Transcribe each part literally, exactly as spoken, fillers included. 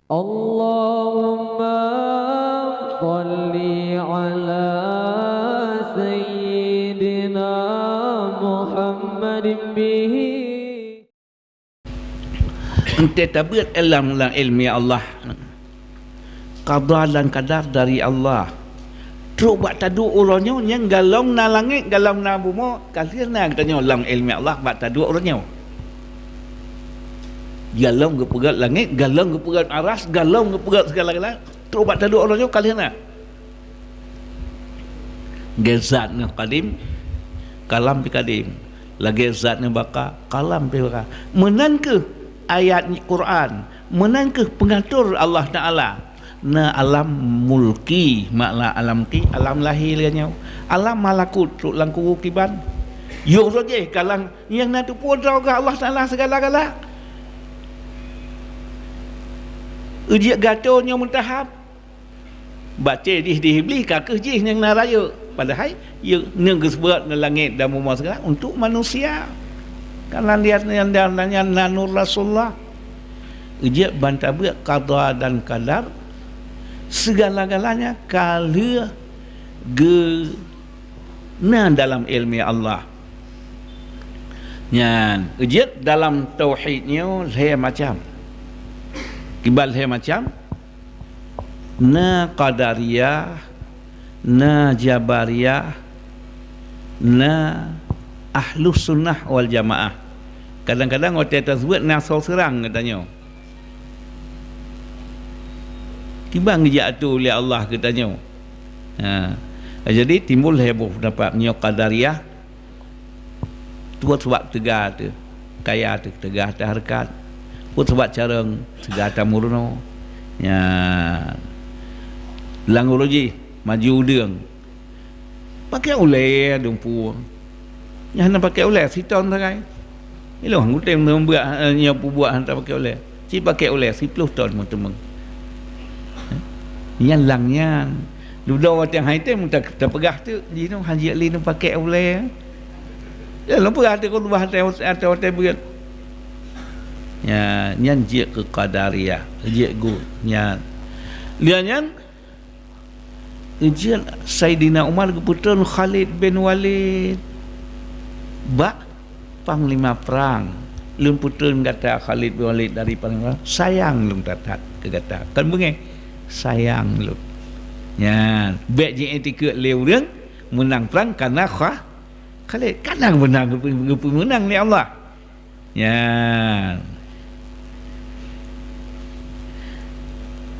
Allahumma shalli ala sayyidina Muhammadin bihi. Entée tabeuet ilmu lam ilmu Allah, qada dan qadar dari Allah. Trok bak taduek uroe nyoe nyang galom na langét, galom na bumoe, ka lheueh na geutanyoe lam ilmu Allah bak taduek uroe nyoe. Galom geupeugét langét, galom geupeugét aras, galom geupeugét segala-gala. Trok bak taduek uroe nyoe ka lheueh na. Lagée zat nyang kadim, kalam pih kadim. Lagée zat nyang baka, kalam pih baka. Meunan kheueh ayat Quran, meunan kheueh peungatur Allah Taala. Na alam mulki, makna alam mulki, alam lahé lagée nyoe. Alam malakut, trok lam kubu kiban. Yoh roh jih kalang nyang na teupeue droe geuh Allah Taala segala-gala. Ujiek gato nyoe meutahap. Bak cé jih di Iblih ka kheueh jih nyang na rayeuk. Padahai, ya, nyang geuseubuet ngon langét dan bumoe segala untuk manusia. Karena dia nyan, dia nyan na nur Rasulullah. Ujiek ban tabeuet qada dan qadar, segala-galanya ka lheueh geu-, na dalam ilmu Allah. Nyan, ujiek dalam tauhid nyoe lhée macam. Kiban lhée macam, na Qadariyah, na Jabariyah, na Ahlus Sunnah wal Jamaah. Kadang-kadang watée taseubuet na soe seurang geutanyoe. Kiban geujak atô lé Allah geutanyoe. Ha. Jadi timbul lhée boh peundapat, meunyoe Qadariyah, Peue sabab teuga teuh kaya teuh, teuga teuh hareukat. Peue sabab carông teuga tameurunoe. Nyan. Lam uroe jih maju udeueng. Pakai ulée dumpeue. Nyan hana pakai ulée siton sagai. Ilôn kutem neubuet, eh, nyoe peubuet hana pakai ulée. Ci pakai ulée siplôh thon meuteumé. Nyan lam nyan. Dudoe watée hai tem ta-, tapeugah teuk jinoe hana jeuet lé neupakai ulée. Ya, lôn peugah teuk khutbah watée, watée, watée beuet. Ya, nyan jeuet keu Qadariyah, jeuet gu-, nyan. Lheueh nyan, Ujian Saidina Umar geupeutreun Khalid bin Walid bak panglima prang. Lôn peutreun gata Khalid bin Walid dari panglima prang, sayang lôn that-that keu gata. Kon beungéh, sayang lôn. Nyan, bék jiiktikeuet lé ureuëng meunang prang kana kha-, Khalid, kana meunang, geupeu-, geupeumeunang lé Allah. Nyan.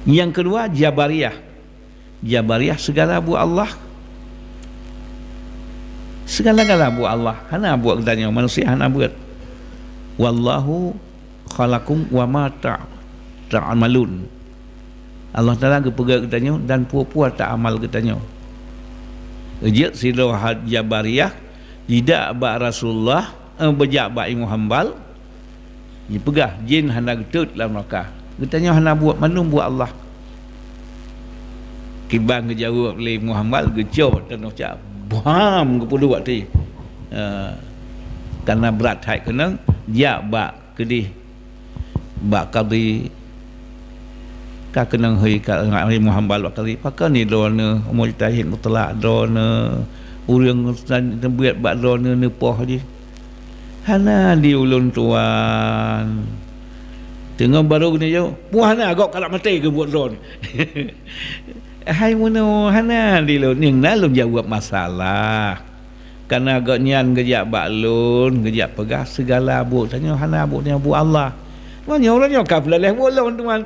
Nyang keudua, Jabariyah. Jabariyah, segala buet Allah. Segala-gala buet Allah. Hana buet geutanyoe, manusia hana buet. "Wallahu khalaqakum wa ma ta-, ta'malun." Allah Taala geupeugah geutanyoe dan peue-peue taamal geutanyoe. Jeuet sidroe hat Jabariyah, jidak bak Rasulullah, eh, beujak bak Imam Hambal, jipeugah, "Jin hana geutot lam neuraka. Geutanyoe hana buet, mandum buet Allah." Kiban geujaweueb lé Imam Hambal, geucok tanoh cak, bam, geupeuduek ti. Eh, karena brat that keunong, jak bak keudeh bak kadhi, ka keunong hôi ka, Imam Hambal bak kadhi, "Pakon ni droeneuh mujtahid mutlak, droeneuh ureuëng neubuet bak droeneuh neupoh jih?" "Hana di ulôn, Tuan." Teungoh barô geuneuk jaweueb, "Peue hana, gob kalak maté keu buet droeneuh." "Hai meunoe, hana di lôn, nyang na lôn jaweueb masalah." Karena gobnyan geujak bak lôn, geujak peugah, "Segala buet tanyoe hana buet nyoe buet Allah." Meunyoe ureuëng nyoe ka peulaléh buet lôn, teuma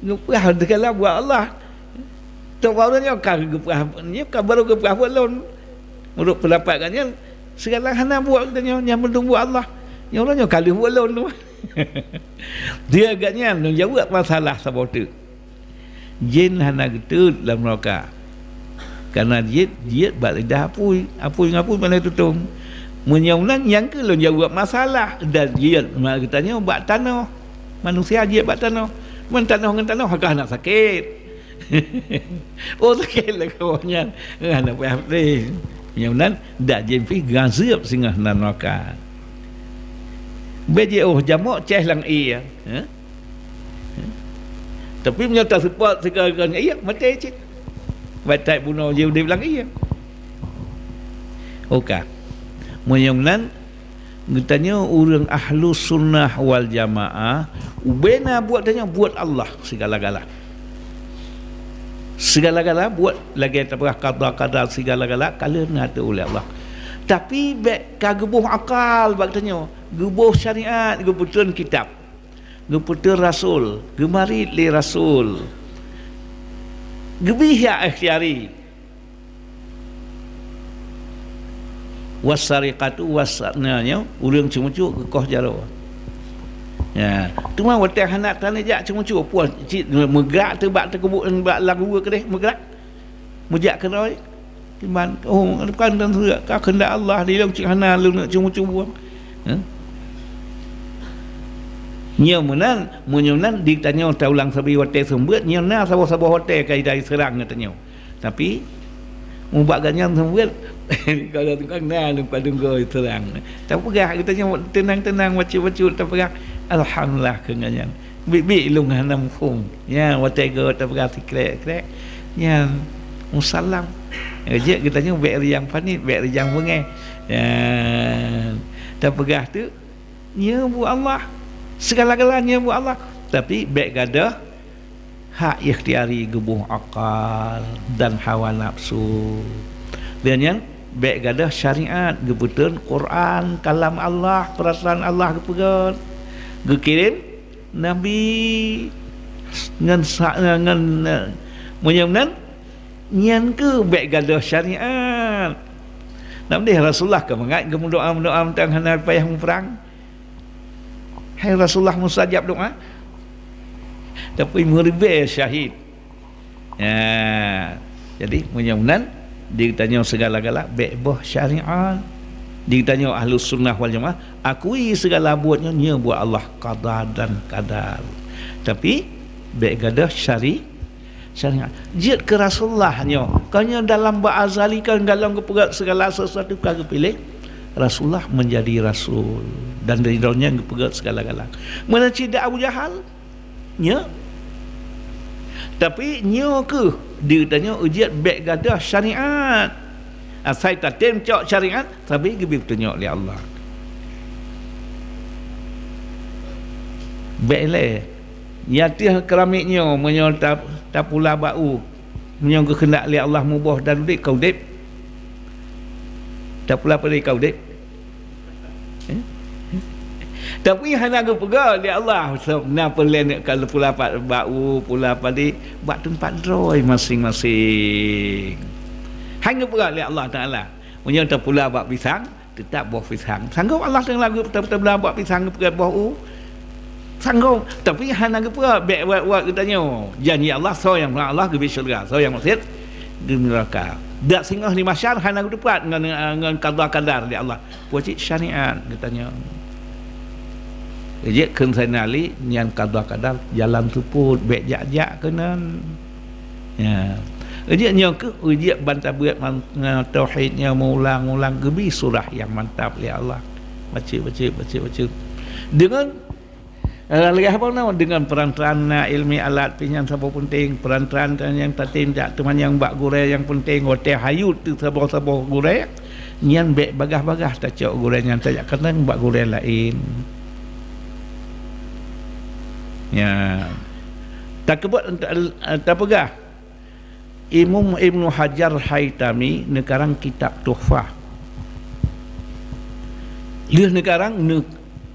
geupeugah segala buet Allah. Tok bak ureuëng nyoe ka geupeugah, nyoe ka barô geupeugah buet lôn. Meunurot peundapat gobnyan, segala hana buet tanyoe nyang mandum buet Allah. Nyoe ureuëng nyoe ka lheueh buet lôn, teuma. Dia gobnyan lôn jaweueb masalah saboh teuk. Jén hana geutot lam neuraka. Karena jeuet, jeuet bak lidah apui. Apui ngon apui mana tutong. Meunyoe meunan, nyang keuh lôn jaweueb masalah. Dan jeuet ma-, geutanyoe bak tanoh. Manusia jeuet bak tanoh. Meun tanoh ngon tanoh, ka hana sakét. Oh, sakét lagoe nyan. Hana payah peudeh. Meunyoe meunan, dak jén pih gazeueb singoh lam neuraka. Bék jiôh jamok ceh lam ié. Hah? Tapi meunyoe taseupôt sigoe-goe ngon ie, maté cit. Bak that bunoe jih udeb lam ie. Oka. Meunyoe meunan, geutanyoe ureuëng Ahlus Sunnah wal Jamaah, ubena buet tanyoe buet Allah sigala-gala. Sigala-gala buet lagée tapeugah qada qadar sigala-gala ka lheueh neuatur uleh Allah. Tapi bék ka geuboh akal bak tanyoe, geuboh syariat, geupeuteun kitab, geupeuteun rasul, geumarit lé rasul, geubri hak ikhtiari. Wasariqatu was-, na nyoe, ureuëng ceumeucue geukoh jaroe. Ya, teuma watée hana taneuk jak ceumeucue, puih cit meugrak teuh bak teukeubuk bak lam rue keudeh meugrak. Meujak keudroe. Iman, oh, bukan dan surat, ka kehendak Allah di lôn cit hana lôn neuk ceumeucue. Ha? Nyoe meunan, meunyoe meunan di tanyoe taulang sabe watée seumeubeuet, nyoe na saboh-saboh watée ka idai seurang geutanyoe. Tapi, mubak gobnyan seumeubeuet, kalau tukang na lôn padum goe seurang. Tapeugah geutanyoe teunang-teunang, bacut-bacut tapeugah, "Alhamdulillah," keu gobnyan. Biet-biet lôn hana muphom. Nyan watée goe tapeugah sikrek-krek. Nyan musalam. Jeuet geutanyoe bék rijang panet, bék rijang beungéh. Nyan tapeugah tu, nyoe buet Allah. Segala-gala nyoe buet Allah. Tapi bék gadôh hak ikhtiari geuboh akal dan hawa nafsu. Dan nyan bék gadôh syariat geupeuteun Quran, kalam Allah, peurasaan Allah geupeugét. Geukirém Nabi ngon sa-, ngon, meunyoe meunan, nyan keuh bék gadôh syariat. Nam deh Rasulullah ka mangat geumeudoá-meudoá mantong hana payah muprang. Hai Rasulullah mustajab doá. Tapi meuribée syahid. Ya, jadi meunyoe meunan, di geutanyoe segala-gala bék boh syariat. Di geutanyoe Ahlus Sunnah wal Jamaah, akui segala buet nyoe, nyoe buet Allah, qada dan qadar. Tapi bék gadôh syari-, syariat. Jeuet keu Rasulullah nyoe. Kon nyoe dalam bak azali kan galong geupeugét segala sesuatu ka geupiléh. Rasulullah menjadi rasul dan dari dalam nyan geupeugét segala-gala. Meunan cit Abu Jahal, Nyoe. Tapi nyoe keuh di geutanyoe ujian bék gadôh syariat. Asai tatem cok syariat, tapi geubri peutunyok lé Allah. Bék lé. Nyang teuh keramik nyoe, meunyoe ta-, tapula bak u, meunyoe geukeundak lé Allah muboh dan udeb, ka udeb. Tapula peuré ka udeb. Eh? Tapi hana geupeugah lé Allah, sebab na peureulée ka pula bak u, pula padé, bak teumpat droe maséng-maséng. Hana geupeugah lé Allah Taala. Meunyoe tapula bak pisang, teutap boh pisang. Sanggob Allah Taala geupeutabah bak pisang geupeugah boh u? Sanggob. Tapi hana geupeugah bék wat-wat geutanyoe. Janji Allah, soe nyang meunan Allah geubri syeuruga, soe nyang maksiat geubri neuraka. Dak singoh di mahsyar hana geuteupat ngon, ngon qada qadar lé Allah. Peue cit syariat geutanyoe. Jeuet kheun Saidina Ali, nyan qada qadar jalan seupôt, bék jak-jak keunan. Ya. Jeuet nyoe keuh, jeuet ban tabeuet man-, ngon tauhid nyoe meuulang-ulang geubri surah nyang mantap lé Allah. Bacut, bacut, bacut, bacut. Deungon Lagée haba na deungon peurantara na ilmi alat pih nyan saboh peunteng, peurantara nyang tatem jak teumanyong bak gurée nyang peunteng, watée hayeu teuh saboh-saboh gurée, nyan bék bagaih-bagaih tacok gurée nyan tajak keunong bak gurée laén. Nya. Takeubot, tapeugah, Imam Ibnu Hajar Haitami neukarang kitab Tuhfah. Lheueh neukarang neu-,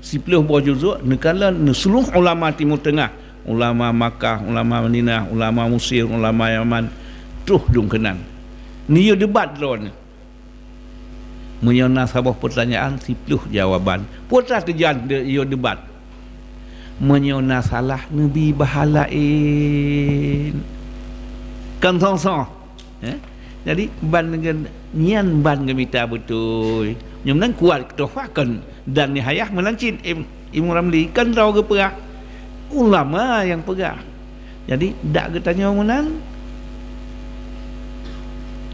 siplôh boh juzuk, neukalon neuseuluruh ulama Timur Teungah, ulama Makkah, ulama Madinah, ulama Mesir, ulama Yaman, troh dum keunan. Neuyue debat droeneuh. Meunyoe na saboh peutanyaan, siplôh jawaban. Peue teujeuet de-, yue debat? Meunyoe na salah, neubi bah laén. Kon soe-soe. Eh? Jadi, ban ngen-, nyan ban geumita beutôi. Nyoe meunan kuat keutoh fakon dan nihayah meunan cit Im-, Imam Ramli. Kon droe geupeugah. Ulama nyang peugah. Jadi, dak geutanyoe meunan.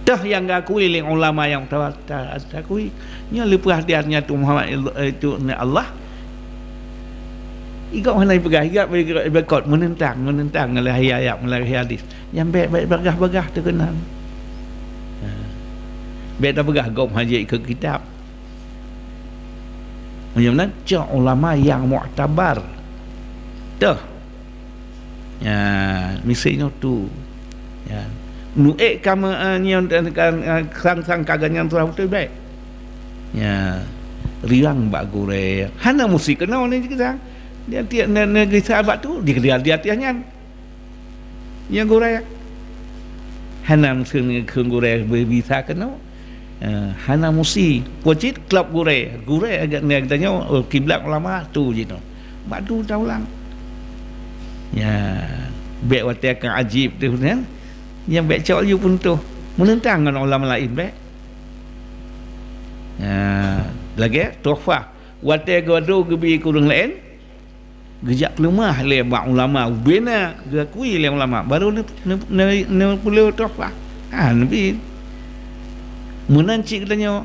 Teuh nyang geukui lé ulama nyang ta-, ta-, takui. Nyoe leupah di areunya tu Muhammad il-, eh, tu ni Allah. Igob hana ipeugah, igob, igob, igob kot meunentang, meunentang ngon lahé ayat, ngon lahé hadis. Nyang bèk, bèk bagah-bagah teuh keunan. Ha. Bèk tapeugah gob hana ikôt kitab. Meunyoe meunan, cok ulama nyang muktabar. Toh. Ya, miseue nyoe tu. Ya. Nu ék ka me-, eh, nyoe dan ka, eh, sang-sang ka ganyan surah beutôi bèk. Ya. Riwang bak gurèe. Hana musti keunoe ni kisang. Dia tiap ne-, negeri sahabat tu, dia, dia, dia tiap nyan. Ya gurèe. Hana musti keu gurèe bisa keunoe. Eh, hana musti. Peue cit klab gurèe. Gurèe agak ni geutanyoe, oh, kiblat ulama tu jinoe. Bak tu taulang. Ya, bèk watèe ka ajib tu kan. Nyang bèk cok laju pun tu. Meunentang ngon ulama laén bèk. Ya, lagèe tuhfah. Watèe geuadoe geubi keu ureueng laén, geujak peuleumah lé bak ulama, ubena geuakui lé ulama, baru ne-, ne-, ne-, neupeuleutoh bah. Ha, neubi. Meunan cit geutanyoe,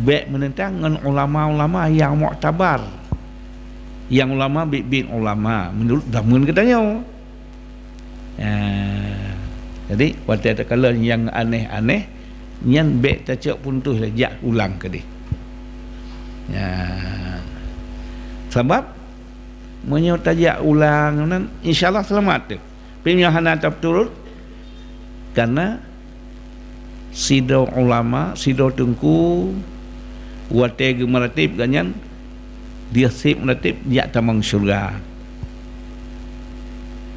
bèk meunentang ngon ulama-ulama nyang muktabar. Nyang ulama biet-biet ulama meunurot zaman geutanyoe. Ah, jadi, watèe takalon nyang aneh-aneh, nyan bèk tacok pun tu lé, jak ulang keudeh. Ya. Sabab, meunyoe tajak ulang nan, insya Allah seulamat teuh. Tapi meunyoe hana taturot, karena sidroe ulama, sidroe teungku, watèe geumeuratib gobnyan, dia sép meuratib jak tamong syeuruga.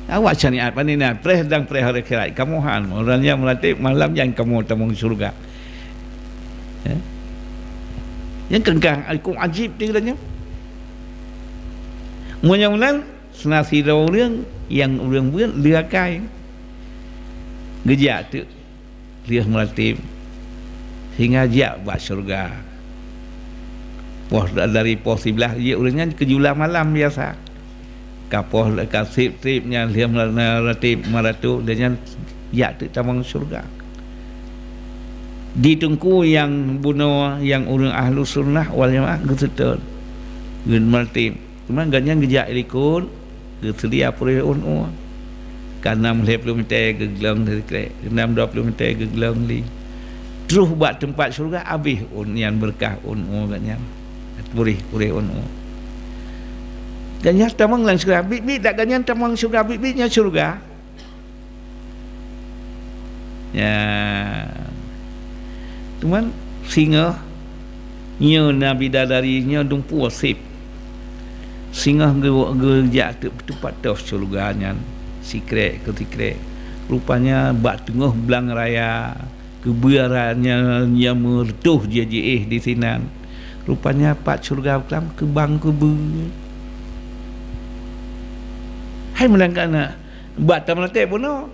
Awak syariat pane na, preh dan preh akhirat. Kamoe han, ureueng nyang meuratib malam nyan kamoe tamong syeuruga. Ya. Nyang keungkang, huköm ajib di geutanyoe. Meunyoe meunan, seuna sidroe ureueng nyang ureueng beuet leuakai. Geujak teuk. Lheueh meuratib, sehingga jak bak syeuruga. Poh dari poh siblaih jeuet ureueng nyan keujula malam biasa. Ka poh ka sép-sép nyan lheueh meuratib maratok, lheueh nyan jak teuk tamong syeuruga. Di teungku nyang bunoe nyang ureueng ahlu sunnah wal jamaah geuseutôt, geumeuratib. Teuma gobnyan geujak ilikot, geuseudia puréh ôn ueh. Ka nam lhèe ploh mètè geuglong sikrek, nam dua ploh mètè geuglong li. Troh bak teumpat syeuruga abéh ôn nyan, beureukat ôn ueh gobnyan. Puréh, puréh ôn ueh. Gobnyan tamong lam syeuruga, biet-biet dak gobnyan tamong syeuruga, biet-biet nyan syeuruga. Ya. Cuman singoh nyoe na bidadari nyoe dumpeue sép. Singoh geu-, geujak teuk teupat toh syeuruga nyan, sikrek keu sikrek. Rupanya bak teungoh blang raya, keubeuara nyan, nyan meureutoh jih jiéh disinan. Rupanya pat syeuruga klam keubang keubeue. Hai meudangkan na bak tameulatée bunoe.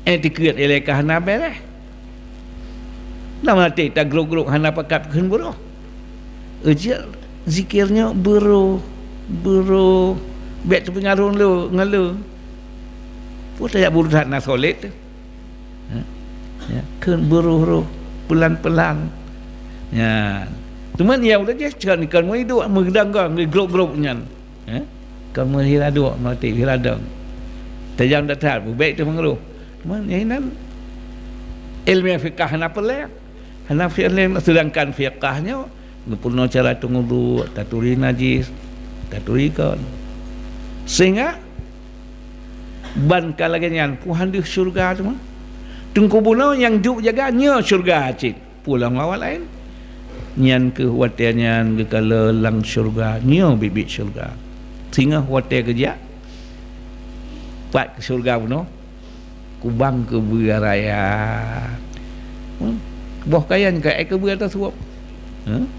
Eh, tikeue ilée ka hana béréh. Lam até tagrok-grok hana pakat kheun buroh. Ejak zikir nyoe beuroh, beuroh. Bék teupeungaroh lé ngon lé. Peue tajak beurusan na solek teuh. Ha? Ya, kheun beuroh-roh, pelan-pelan. Ya. Teuma ya udah je, kan, kan meuiduk, meudanggang, grok-grok nyan. Eh? Kon meuhira duek, meuti hira dong. Tajam that-that, bubek teuh meungeroh. Cuman, nyan inan ilmu fiqah hana peureulée. Hana fi-, sedangkan fiqah nyoe, geupeurunoe cara teungudu, taturi najis, taturi kon. Sehingga, ban ka lagée nyan, puhan deuh syurga teuma. Teungku bunoe nyang duek jaga nyoe syurga cit. Pulang awak laén. Nyan keuh watée nyan geukalon lam syeuruga, nyoe biet-biet syeuruga. Singoh watée geujak, pat keu syeuruga bunoe, kubang keubeue raya. Hmm? Boh kayan ka ék keubeue ateueh suwab. Hmm?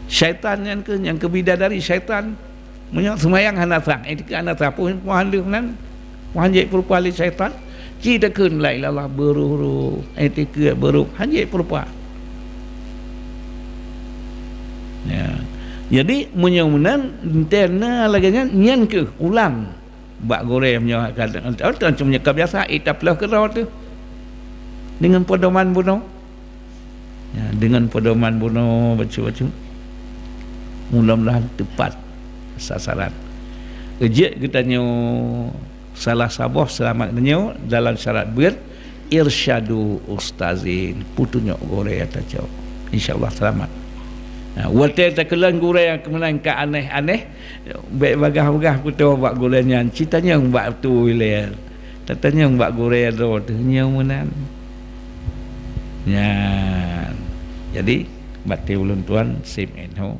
Syaitan nyan keuh, nyang keu bidadari syaitan. Meunyoe seumayang hana sah, eh, tikeue hana sah, pun, pun han deuh nan, pun han jeuet peurupa lé syaitan, ci takheun la ilaha illallah beuroh-roh, eh, tikeue beuroh, han jeuet peurupa. Ya. Jadi, meunyoe meunan, entée na lagée nyan, nyan keuh ulang bak gurée meunyoe ka, oh, cuma ka biasa, eh, taplôh keudroe teuh. Deungon pedoman bunoe. Ya, deungon pedoman bunoe bacut-bacut. Mudah-mudahan teupat sasaran. Jeuet geutanyoe salah saboh seulamat meunyoe dalam syarat beuet, irsyadu ustazin, peutunyok gurée tacok. Insya Allah seulamat. Ha, watée takalon gurée nyang keumeunang ka aneh-aneh, bék bagaih-bagaih peutoe bak gurée nyan, ci tanyong bak tu ilée. Tatanyong bak gurée droe teuh nyoe meunan. Nyan. Jadi, bak ulôn tuan sim enho.